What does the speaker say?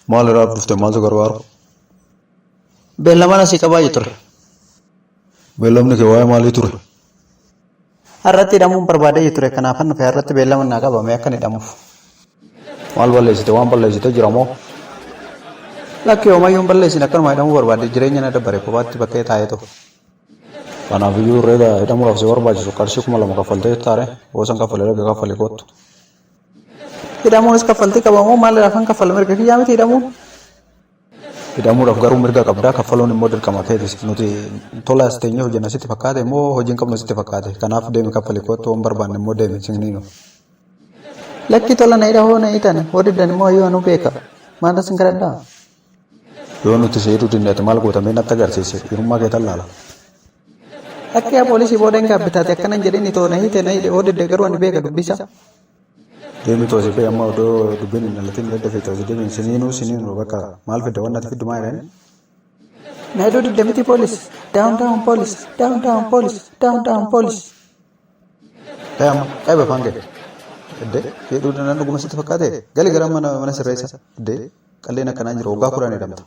Maal irraa dhufte maaltu gargaaru? Beellamaan asii qabaa ture. Beellamni kee waa'ee maalii ture? Har'atti hidhamuun barbaadee ture kanaafan dhufe har'atti beellama naa qabame akkan hidhamuuf. Maal balleessite waan balleessite jira moo? Lakki hoomayyuu hin balleessine akkanuma hidhamuu barbaade jireenya na dabbare kophaatti bakkee taa'ee ta'u. Kanaafiyyuu herreega hidhamuudhaaf si barbaachisu qarshii 2000 kaffaltee taare boosan kaffalee erga kaffali kottu. Hidhamuunis kaffaltii qaba moo maal afaan kaffala mirga kiyyaa miti hidhamuun? Hidhamuudhaaf garuu mirga qabdaa kaffaluun immoo dirqama keetis nuti tola as teenyee hojjenna sitti fakkaate immoo hojiin qabnu sitti fakkaate kanaaf deemi kaffali kottu waan barbaanne immoo deemi siniinu. Lakki tola na hidha hoo na hiitan hoo diddan immoo hayyuu anuu beeka maal sin kadhadhaa? Yoo nuti si hidhuu didne ati maal goota mee natti agarsiisi dhiirummaa kee tan laala. Lakki yaa poolisii booda hin gaabbitaati akkana hin jedhini too na hiite na hidhe hoo didde garuu ani beeka dubbisa. Deemi toosi bee amma odoo dubbiin hin dhalatin daddafii toosi deemi siniinuu siniinuu bakka maal fidda wanni ati fiddu maa jedhani. Na hidhuu didde miti poolis down down poolis down down poolis down down poolis. Kai amma kai bafaan kee. Iddee hidhuu danda'an dhuguma sitti fakkaate gali gara mana mana sirreessa. Iddee qalleen akkanaa jira waggaa 10 hidhamta.